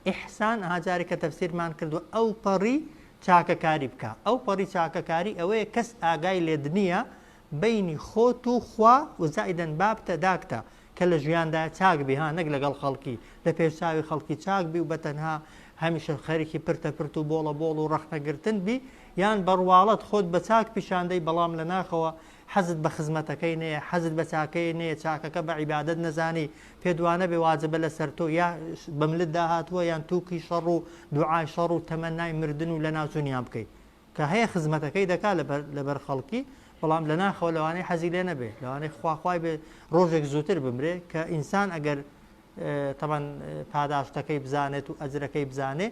Speaker 1: ئیحسان ئەها جارێک کە تەفسیرمان کردووە ئەوپەڕی چاکەکاری بکە ئەوپەڕی چاکەکاری ئەوەیە کەس ئاگای لێت نییە بەینی خۆت و خوا و زائیدەن بابتە داکتە کە لە ژیاندایە چاک بی ها نەک لەگەڵ خەڵکی لە پێش چاوی خەڵکی چاک بی و بەتەنها هەمیشە خەریکی پرتە پرت و بۆڵە بۆڵ و ڕەخنە گرتن بی یان بەڕواڵەت خۆت بە چاک پیشاندەی بەڵام لە ناخەوە حەزت بە خزمەتەکەی نەیە حەزت بە چاکەی نەیە چاکەکە بە عیبادەت نەزانی پێت وانەبێ واجبە لەسەر تۆ یا بە ملتدا هاتووە یان تووکی شەڕ و دوعای شەڕ و تەمەنای مردن و لەناوچوونیان بکەی کە هەیە خزمەتەکەی دەکا لەبەر لەبەر خەڵکی بەڵام لە ناخەوە لەوانەیە حەزی لێ نەبێ لەوانەیە خوا خوای بێ ڕۆژێک زووتر بمرێ کە ئینسان ئەگەر تەبەن پاداشتەکەی بزانێت و ئەجرەکەی بزانێ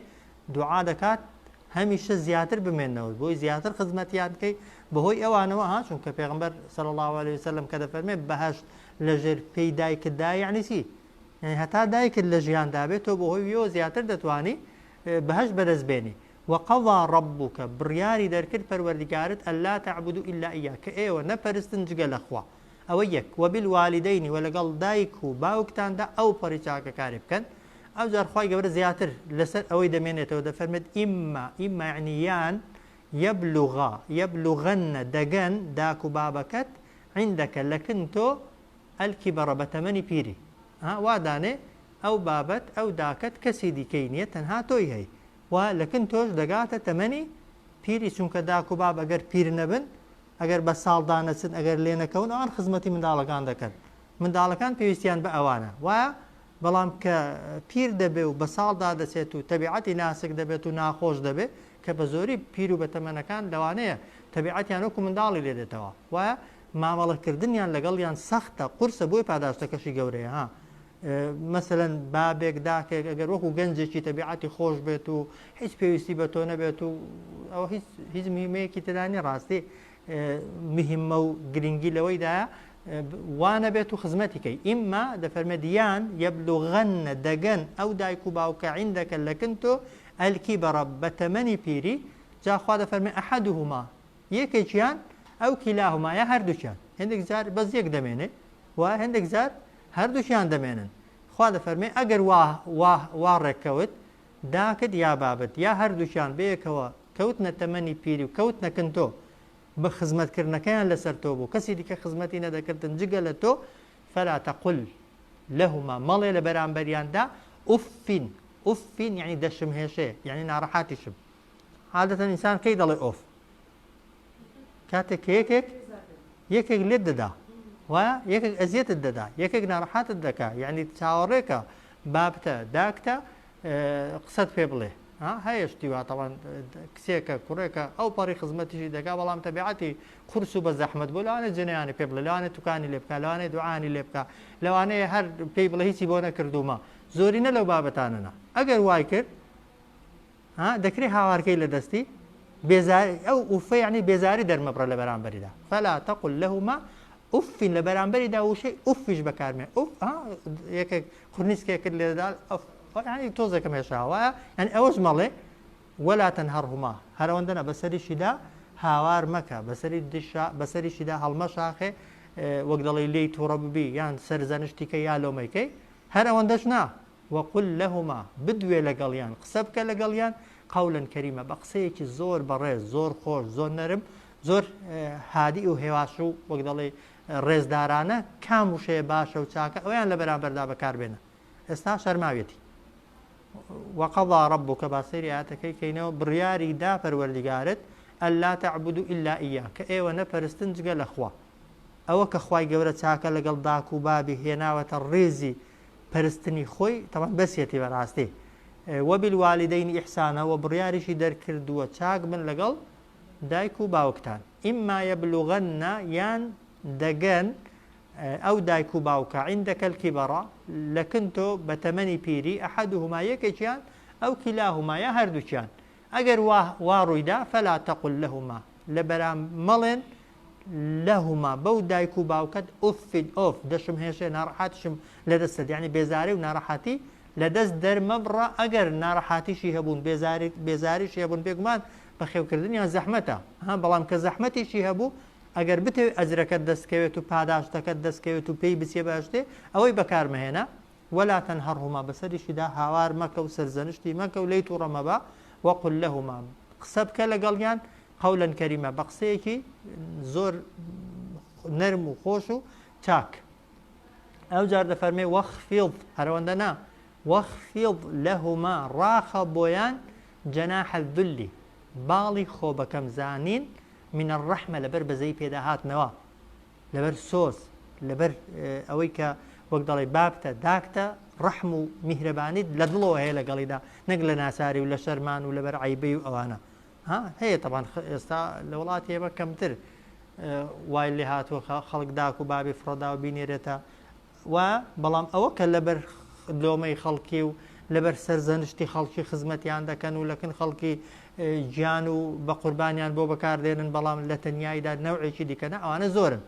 Speaker 1: دوعا دەکات هەمیشە زیاتر بمێنەوە بۆی زیاتر خزمەتیان بکەی بەهۆی ئەوانەوە ها چونکە پێغمبەر صلی الله علیه وسلم کە دەفەرمێ بەهشت لەژێر پێی دایکتدا یعنی چی یعنی هەتا دایکت لە ژیاندا بێت تۆ بەهۆی ویەوە زیاتر دەتوانی بەهشت بەدەست بێنی وقضی ربک بڕیاری دەرکرد پەروەردگارت الا تعبدوا الا ایاه کە ئێوە نەپەرستن جگە لە خوا ئەوە یەک وبالوالدین وە لەگەڵ دایک و باوکتاندا ئەوپەڕی چاکەکاری بکەن ئەوجار خوای گەورە زیاتر لەسەر ئەوەی دەمێنێتەوە دەفەرمێت اما اما یعنی یان یبلغا یبلغن دەگەن داک و بابەکەت عندک لەکن تۆ الکبر بە تەمەنی پیری ها وا دانێ ئەو بابەت ئەو داکەت کەسی دیکەی نییە تەنها تۆی هەی و لە کن تۆش دەگاتە تەمەنی پیری چونکە داک و باب ئەگەر پیر نەبن ئەگەر بە ساڵدا نەچن ئەگەر لێ نەکەون ئەوان خزمەتی منداڵەکان دەکەن منداڵەکان پێویستیان بە ئەوانە وایە بەڵام کە پیر دەبێ و بە ساڵدا دەچێت و تەبیعەتی ناسک دەبێت و ناخۆش دەبێت کە بە زۆری پیر و بەتەمەنەکان لەوانەیە تەبیعەتیان وەکو منداڵی لێ دێتەوە وایە مامەڵەکردنیان لەگەڵیان سەختە قورسە بۆی پاداشتەکەشی گەورەیە ها مەسەلەن بابێک داکێک ئەگەر وەکو گەنجێکی تەبیعەتی خۆش بێت و هیچ پێویستی بە تۆ نەبێت و ئەوە هیچ هیچ مهمەیەکی تێدا نیە ڕاستی مهمە و گرنگی لەوەیدایە وانە بێت و خزمەتی کەی ئیمما دەفەرمێت یان یبلغن دەگەن ئەو دایک و باوکە عندەکە لەکن تۆ ئەلکی بەڕە بە تەمەنی پیری جا خوا دەفەرمێ ئەحەدهما یەکێکیان ئەو کیلاهما یا هەردووکیان هێندێک جار بەس یەک دەمێنێ و هێندێک جار هەردووکیان دەمێنن خوا دەفەرمێ ئەگەر وا وا وا ڕێککەوت داکت یا بابت یا هەردووکیان بەیەکەوە کەوتنە تەمەنی پیری و کەوتنە کن تۆ بە خزمەتکردنەکەیان لەسەر تۆ بوو کەسی دیکە خزمەتی نەدەکردن جگە لە تۆ فلا تقل لهما مەڵێ لە بەرامبەریاندا ئوفین. ئوفین یعنی دەشمهێشێ یعنی ناڕەحاتیشم. عادەتەن ئینسان کەی دەڵێ ئۆف؟ کاتێک کە یەکێک یەکێک لێت دەدا وایە یەکێک ئەزیەتت دەدا یەکێک ناڕەحاتت دەکا یعنی چاوەڕێکە بابتە داکتە قسەت پێ بڵێ هەیە شتی وا تەوان کچێکە کوڕێکە ئەو پەڕی خزمەتیشی دەکا بەڵام تەبیعەتی قورس و بە زەحمەت بۆ لەوانەیە جنێوانی پێ بڵێ لەوانەیە توکانی لێ بکا لەوانەیە دوعانی لێ بکا لەوانەیە هەر پێی بڵێ هیچی بۆ نەکردوومە زۆرینە لەو بابەتانەنا ئەگەر وای کرد ها دەکرێ هاوارکەی لە دەستی بێزاری ئەو ئوفە یعنی بێزاری دەرمەبڕە لە بەرامبەریدا فلا تقل لهما ئوف لە بەرامبەریدا وشەی ئوفیش بەکارمێ ئوف ها یەکێک خورنیسکێکت لێدەدا ئەف یعنی تۆزێکم هێشا وایە یعنی ئەوەش مەڵێ ولا تنهرهما هەرەوەندە نا بەسەریشیدا هاوار مەکە بەسەری دشا بەسەریشیدا هەڵمەشاخێ وەک دەڵێی لێی توڕە ببی یان سەرزەنشتی کەی یا لۆمەی کەی هەر ئەوەندەش نا وقل لهما بدوێ لەگەڵیان قسە بکە لەگەڵیان قولا کریما بە قسەیەکی زۆر بەڕێز زۆر خۆش زۆر نەرم زۆر هادی و هێواش و وەک دەڵێی ڕێزدارانە کام وشەیە باشە و چاکە ئەویان لە بەرامبەردا بەکاربێنە ئێستا شەرماویەتی وقضى ربك با سەیری ئایەتەکەی کەینەوە بڕیاری دا پەروەردگارت ألا تعبدوا إلا إياه کە ئێوە نەپەرستن جگە لە خوا ئەوە کە خوای گەورە چاکە لەگەڵ داک و بابی هێناوەتە ڕێزی پەرستنی خۆی تەبعەن بەسیەتی بەڕاستی وبالوالدین إحسانا وە بڕیاریشی دەرکردووە چاک بن لەگەڵ دایک و باوکتان إما يبلغن یان دەگەن ئەو دایک و باوکە، عندک الکبر، لە کن تۆ بە تەمەنی پیری، احدهما یەکێکیان، او کلاهما یا هەردووکیان، ئەگەر وا وا ڕوویدا، فلا تقل لهما لە بەرام مەڵێن، لهما بەو دایک و باوکەت، اف ئۆف، دەشمهێشێ، ناڕەحاتیشم لە دەستت، یەعنی بێزاری و ناڕەحاتی لە دەست دەرمەبڕە، ئەگەر ناڕەحاتیشی هەبوون، بێزاری بێزاریشی هەبوون، بێگومان بەخێوکردنیان زەحمەتە، ها بەڵام کە زەحمەتیشی هەبوو، ئەگەر بتەوێت ئەجرەکەت دەست کەوێت و پاداشتەکەت دەست کەوێت و پێی بچیە بەهەشتێ ئەوەی بەکار مەهێنە، ولا تنهرهما بەسەریشیدا هاوار مەکە و سەرزەنشتی مەکە و لێی توڕە مەبە، وقل لهما قسە بکە لەگەڵیان قولا کریما بە قسەیەکی زۆر نەرم و خۆش و چاک. ئەوجار دەفەرمێ واخفض هەرەوەندە نا واخفض لهما ڕاخە بۆیان جناح الذل باڵی خۆبەکەمزانین من الرحمە لەبەر بەزەیی پێدا هاتنەوە لەبەر سۆز لەبەر ئەوەی کە وەک دەڵێ بابتە داکتە ڕەحم و میهرەبانیت لە دڵەوە هەیە لەگەڵیدا نەک لە ناچاری و لە شەرمان و لەبەر عیبەی و ئەوانە ها هەیە تەبان ئێستا لە وڵاتی ئێمە کەمتر وای لێ هاتووە خەڵک داک و بابی فڕەدا و بینێرێتە و بەڵام ئەوە کە لەبەر لۆمەی خەڵکی و لەبەر سەرزەنشتی خەڵکی خزمەتیان دەکەن و لەکن خەڵکی گیان و بە قوربانیان بۆ بەکاردێنن بەڵام لە تەنیاییدا نەوعێکی دیکە نا ئەوانە زۆرن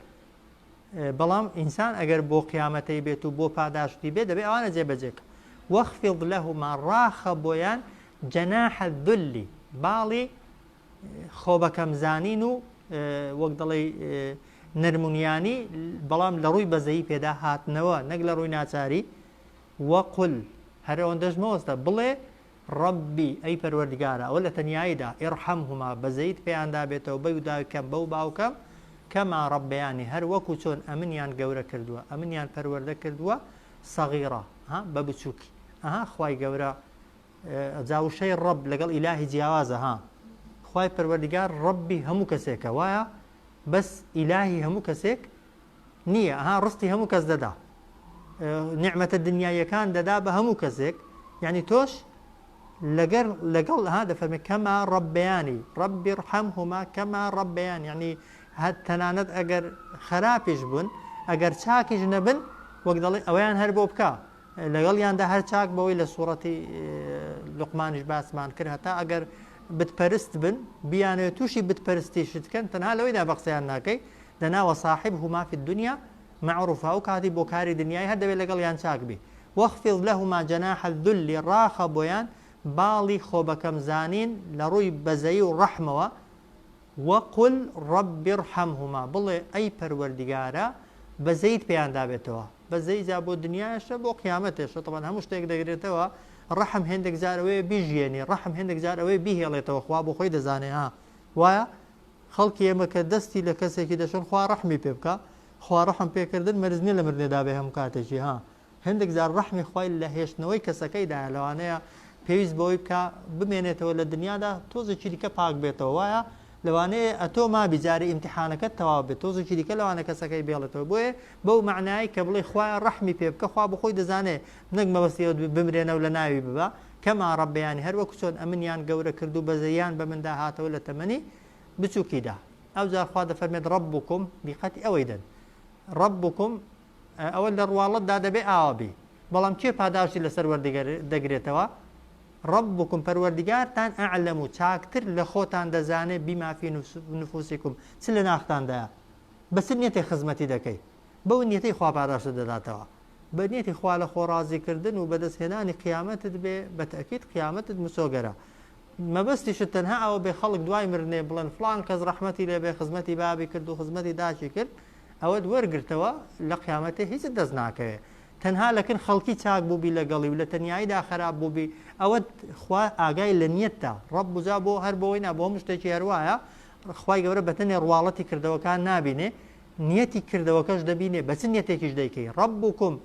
Speaker 1: بەڵام ئینسان ئەگەر بۆ قیامەتەی بێت و بۆ پاداشتی بێت دەبێت ئەوانە جێبەجێکە واخفض لهما ڕاخە بۆیان جناح الذل باڵی خۆبەکەمزانین و وەک دەڵێی نەرمونیانی بەڵام لە ڕووی بەزەیی پێدا هاتنەوە نەک لە ڕووی ناچاری وقل هەر ئەوەندەش مەوەستە بڵێ ربی ئەی پەروەردگارە ئەوە لە تەنیاییدا ارحمهما بەزەیت پێیاندا بێتەوە بەو دایکەم بەو باوکەم کما ربیانی هەر وەکو چۆن ئەمنیان گەورە کردووە ئەمنیان پەروەردە کردووە صغیرا ها بە بچووکی ئەها خوای گەورە جا وشەی ڕەب لەگەڵ ئیلاهی جیاوازە ها خوای پەروەردگار ڕەبی هەموو کەسێکە وایە بەس ئیلاهی هەموو کەسێک نییە ها ڕستی هەموو کەس دەدا نعمەتە دنیاییەکان دەدا بە هەموو کەسێک یعنی تۆش لەگەر لەگەڵ ها دەفەرمێ کەما ڕەبیانی ڕەبی ڕحەمهما کەما ڕەبیان یعنی هەر تەنانەت ئەگەر خراپیش بوون ئەگەر چاکیش نەبن وەک دەڵێ ئەوەیان هەر بۆ بکە لەگەڵیاندا هەر چاک بەوەی لە سوڕەتی لوقمانیش باسمان کرد هەتا ئەگەر بتپەرست بن بیانەوێت تووشی بتپەرستیشت کەن تەنها لەوەیدا بە قسەیان ناکەی دەنا وصاحبهما فی الدنیا معروفا ئەو کاتی بۆ کاری دنیای هەر دەبێت لەگەڵیان چاک بی واخفض لهما جناح الذل ڕاخە بۆیان باڵی خۆبەکەم زانین لە ڕووی بەزەیی و ڕەحمەوە وقل رب ارحمهما بڵێ ئەی پەروەردگارا بەزەیت پێیاندا بێتەوە، بەزەیی جا بۆ دنیایشە بۆ قیامەتێشە تەبعەن هەموو شتێک دەگرێتەوە، ڕەحم هێندێک جار ئەوەیە بیژیێنی، ڕەحم هێندێک جار ئەوەیە بیهێڵێتەوە خوا بۆ خۆی دەزانێ ها وایە خەڵکی ئێمە کە دەستی لە کەسێکی دەشۆن خوا ڕەحمی پێ بکا خوا ڕەحم پێکردن مەرج نییە لە مردنێدا بێ هەموو کاتێکی ها هەندێک جار ڕەحمی خوای لە هێشتنەوەی کەسەکەیدایە لەوانەیە پێویست بەوەی بکا بمێنێتەوە لە دنیادا تۆزێکی دیکە پاک بێتەوە وایە لەوانەیە ئەتۆ مابی جارێ ئیمتیحانەکەت تەواو بێت تۆزێکی دیکە لەوانە کەسەکەی بێڵێتەوە بۆیە بەو مەعنای کە بڵێ خوایە ڕەحمی پێ بکە خوا بۆ خۆی دەزانێ نەک مەبەستی ئەوە بمرێنە و لە ناوی ببا کەما ڕەبیانی هەر وەکو چۆن ئەمنیان گەورە کرد و بەزەیان بە مندا هاتەوە لە تەمەنی بچووکیدا ئەوجار خوا دەفەرمێت ڕەبکم دیقەتی ئەوەی دەن ڕەبکم ئەوە لە ڕواڵەتدا دەبێ ئاوا بی بەڵام کێ پاداشتی لەسەر وەردەگرێتەوە؟ ربکم پەروەردگارتان اعلم چاکتر لە خۆتان دەزانێ بما فی نفوسکم چ لە ناختاندایە بە چ نیەتێک خزمەتی دەکەی بەو نیەتەی خوا پاداشتت دەداتەوە بە نیەتی خوا لە خۆ ڕازی کردن و بەدەست هێنانی قیامەتت بێ بە تەئکید قیامەتت مسۆگەرە مەبەستیشت تەنها ئەوە بێ خەڵک دوای مردنێ بڵێن فڵان کەس ڕەحمەتی لێ بێ خزمەتی بابی کرد و خزمەتی داکی کرد ئەوەت وەرگرتەوە لە قیامەتێ هیچت دەست ناکەوێ تەنها لەکن خەڵکی چاک بووبی لەگەڵی و لە تەنیاییدا خەراپ بووبی ئەوەت خوا ئاگای لە نیەتتە ڕەب جا بۆ هەر بۆی نا بۆ هەموو شتێکی هەروایە خوای گەورە بەتەنێ ڕواڵەتی کردەوەکان نابینێ نیەتی کردەوەکەش دەبینێ بە چ نیەتێکیش دەیکەی ربکم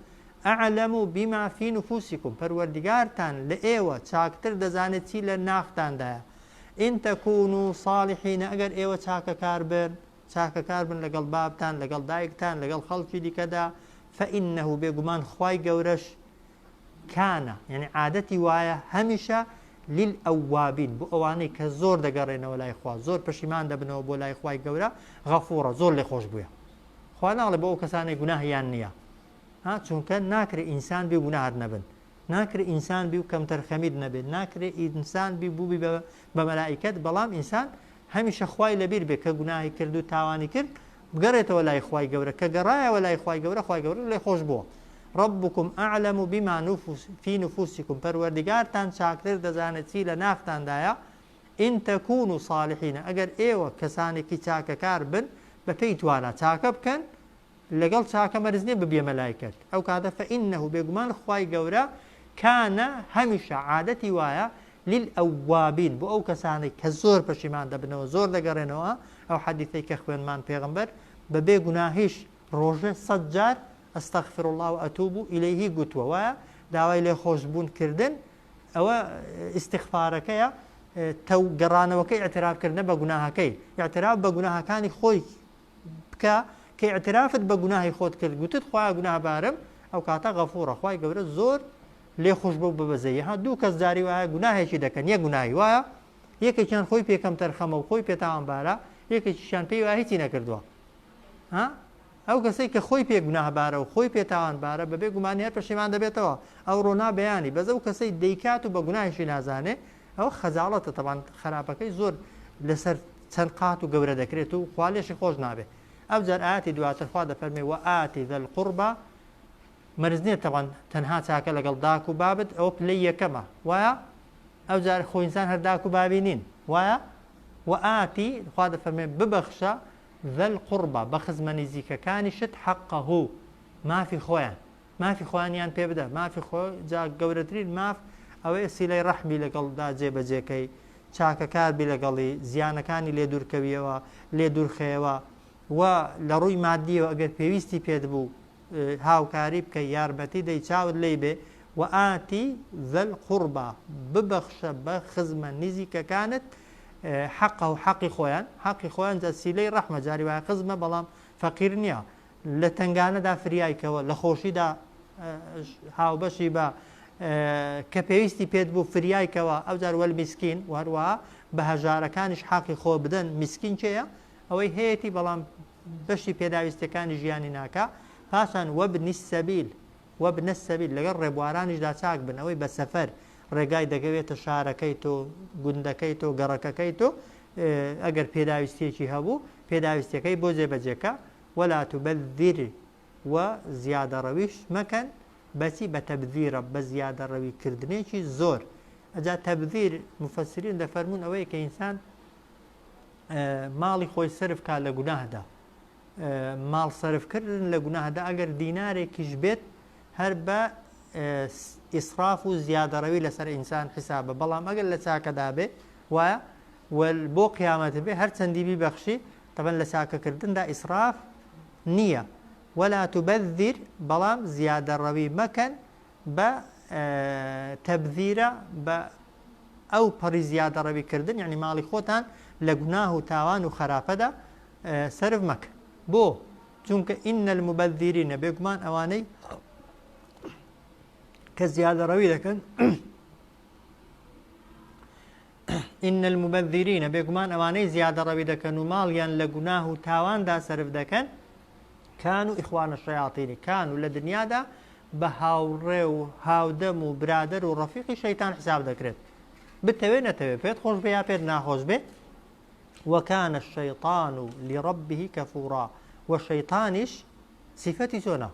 Speaker 1: اعلم بما فی نفوسکم پەروەردگارتان لە ئێوە چاکتر دەزانێت چی لە ناختاندایە ان تکونوا صالحین ئەگەر ئێوە چاکەکار بن چاکەکار بن لەگەڵ بابتان لەگەڵ دایکتان لەگەڵ خەڵکی دیکەدا فإنه بێگومان خوای گەورەش کان یانی عادەتی وایە هەمیشە للئەوابین بۆ ئەوانەی کە زۆر دەگەڕێنەوە لای خوا زۆر پەشیمان دەبنەوە بۆ لای خوای گەورە غەفورە زۆر لێخۆش بووە خوا ناڵێ بۆ ئەو کەسانەی گوناهیان نییە ها چونکە ناکرێ ئینسان بی گوناهت نەبن ناکرێ ئینسان بی و کەمتەرخەمیت نەبێت ناکرێ ئینسان بی بووبی بە مەلائیکەت بەڵام ئینسان هەمیشە خوای لەبیر بێ کە گوناهی کرد و تاوانی کرد بگەڕێتەوە لای خوای گەورە کە گەڕایەوە لای خوای گەورە خوای گەورە لێ خۆش بووە ربکم اعلم بما فی نفوسکم پەروەردگارتان چاکتر دەزانێت چی لە ناختاندایە ان تکونوا صالحین ئەگەر ئێوە کەسانێکی چاکەکار بن بەپێی توانا چاکە بکەن لەگەڵ چاکە مەرج نیە ببیە مەلایکەت ئەو کاتە فانه بێگومان خوای گەورە کان هەمیشە عادەتی وایە للئەوابین بۆ ئەو کەسانەی کە زۆر پەشیمان دەبنەوە زۆر دەگەڕێنەوە ئەو حەدیثەی کە خوێنمان پێغەمبەر بە بێ گوناهیش ڕۆژێ سەد جار استغفر الله و اتوب الیه گوتووە وایە داوای لێخۆشبوون کردن ئەوە ئیستغفارەکەیە تەو گەڕانەوەکەی اعتراف کردنە بە گوناهەکەی اعتراف بە گوناهەکانی خۆی بکە کە ئیعترافت بە گوناهی خۆت کرد گوتت خوایە گوناهبارم ئەو کاتە غەفورە خوای گەورە زۆر لێ خوش بوو بەبەزەیی ها دوو کەس جاری وایە گوناهێکی دەکەن یەک گوناهی وایە یەکێکیان خۆی پێ کەم تەرخەمە و خۆی پێ تاوانبارە یەکێکیشیان پێی وایە هیچی نەکردووە ها ئەو کەسەی کە خۆی پێ گوناهبارە و خۆی پێ تاوانبارە بەبێ گومانی هەر پەشیمان دەبێتەوە ئەو ڕۆنا بەیانی بەس ئەو کەسەی دەیکات و بە گوناهیشی نازانێ ئەوە خەجاڵەتە تەبان خراپەکەی زۆر لەسەر چەند قات و گەورە دەکرێت و خوا لێشی خۆش نابێ ئەوجار ئاتی دواتر خوا دەفەرمێ وآت ذا القربى مەرج نییە تەبان تەنها چاکە لەگەڵ داک و بابت ئەوە پلەی یەکەمە وایە ئەوجار خۆ ئینسان هەر داک و بابی نین وایە وآت خوا دەفەرمێ ببەخشە ذا القربى بە خزمە نزیکەکانیشت حقه مافی خۆیان مافی خۆیانیان پێ بدە مافی خۆ جا گەورەترین ماف ئەوەیە سیلەی ڕەحمی لەگەڵدا جێبەجێکەی چاکەکار بی لەگەڵی زیانەکانی لێ دوورکەویەوە لێ دوورخەیەوە و لە ڕووی مادیەوە ئەگەر پێویستی پێت بوو هاوکاری بکە یارمەتی دەی چاوت لێی بێ وآتی ذا القربى ببەخشە بە خزمە نزیکەکانت حەقە و حەقی خۆیان حەقی خۆیان جا سیلەی ڕەحمە جاری وایە خزمە بەڵام فەقیر نییە لە تەنگانەدا فریای کەوە، لە خۆشیدا هاوبەشی بە، کە پێویستی پێت بوو فریای کەوە، ئەوجار والمسکین، و هەروەها بە هەژارەکانیش حەقی خۆ بدەن، میسکین کێیە؟ ئەوەی هەیەتی بەڵام بەشی پێداویستیەکانی ژیانی ناکا، پاشان وابن السبیل، وابن السبیل، لەگەڵ ڕێبوارانیشدا چاک بن، ئەوەی بە سەفەر ڕێگای دەگەوێتە شارەکەی تۆ، گوندەکەی تۆ، گەڕەکەکەی تۆ، ئەگەر پێداویستیەکی هەبوو، پێداویستیەکەی بۆ جێبەجێکە، ولا تبذر و زیادەڕەویش مەکەن بەچی بە تبذیرە بە زیادەڕەوی کردنێکی زۆر ئەجا تبذیر مفسرین دەفەرموون ئەوەیە کە ئینسان ماڵی خۆی سەرف کا لە گوناهدا ماڵ سەرف کردن لە گوناهدا ئەگەر دینارێکیش بێت هەر بە ئیسراف و زیادەڕەوی لەسەر ئینسان حیسابە بەڵام ئەگەر لە چاکەدا بێ وایە بۆ قیامەت بێ هەر چەندی بیبەخشی تەبەن لە چاکەکردندا ئیسراف نییە ولا تبذر بەڵام زیادەڕەوی مەکەن بە تەبذیرە بە ئەو پەڕی زیادەڕەوی کردن یعنی ماڵی خۆتان لە گوناه و تاوان و خراپەدا سەرف مەکە بۆ چونکە إن المبذرین بێگومان ئەوانەی کە زیادەڕەوی دەکەن إن المبذرین بێگومان ئەوانەی زیادەڕەوی دەکەن و ماڵیان لە گوناه و تاواندا سەرف دەکەن كانوا إخوان الشياطين كانوا لە دنیادا بە هاوڕێ و هاودەم و برادەر و ڕەفیقی شەیتان حساب دەکرێت بتەوێ نەتەوێ پێت خۆش بێ یا پێت ناخۆش بێ وكان الشيطان لربه كفورا و شەیتانیش سیفەتی چۆنە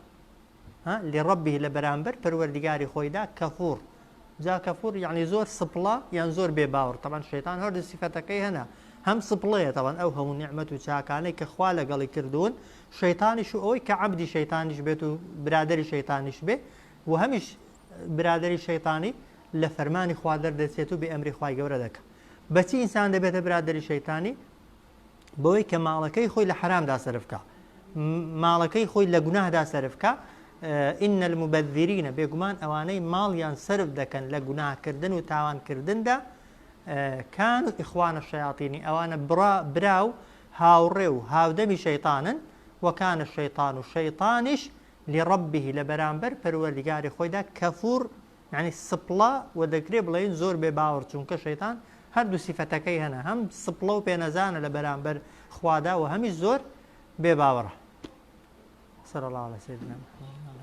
Speaker 1: ها لربه لە بەرامبەر پەروەردگاری خۆیدا کەفور جا کەفور یعنی زۆر سپڵە یان زۆر بێ باوەڕ تەبعەن شەیتان هەردوو سیفەتەکەی هەنە هەم سپڵەیە تەبعەن ئەو هەموو نیعمەت و چاکانەی کە خوا لەگەڵی کردوون شەیتانیش و ئەوەی کە عەبدی شەیتانیش بێت و برادەری شەیتانیش بێ و هەمیش برادەری شەیتانی لە فەرمانی خوا دەردەچێت و بێ ئەمری خوای گەورە دەکا بەچی ئینسان دەبێتە برادەری شەیتانی بەوەی کە ماڵەکەی خۆی لە حەرامدا سەرف کا ماڵەکەی خۆی لە گوناهدا سەرف کا إن المبذرین بێگومان ئەوانەی ماڵیان سەرف دەکەن لە گوناهکردن و تاوانکردندا كانوا إخوان الشياطين ئەوانە برا برا و هاوڕێ و هاودەمی شەیطانن وكان الشيطان شەیطانیش لربه لە بەرامبەر پەروەردگاری خۆیدا كفور یانی سپڵە وە دەکرێ بڵێین زۆر بێ باوەڕ چونکە شەیتان هەردوو سیفەتەکەی هەنە هەم سپڵە و پێنەزانە لە بەرامبەر خوادا و هەمیش زۆر بێ باوەڕە صلى الله على سيدنا محمد.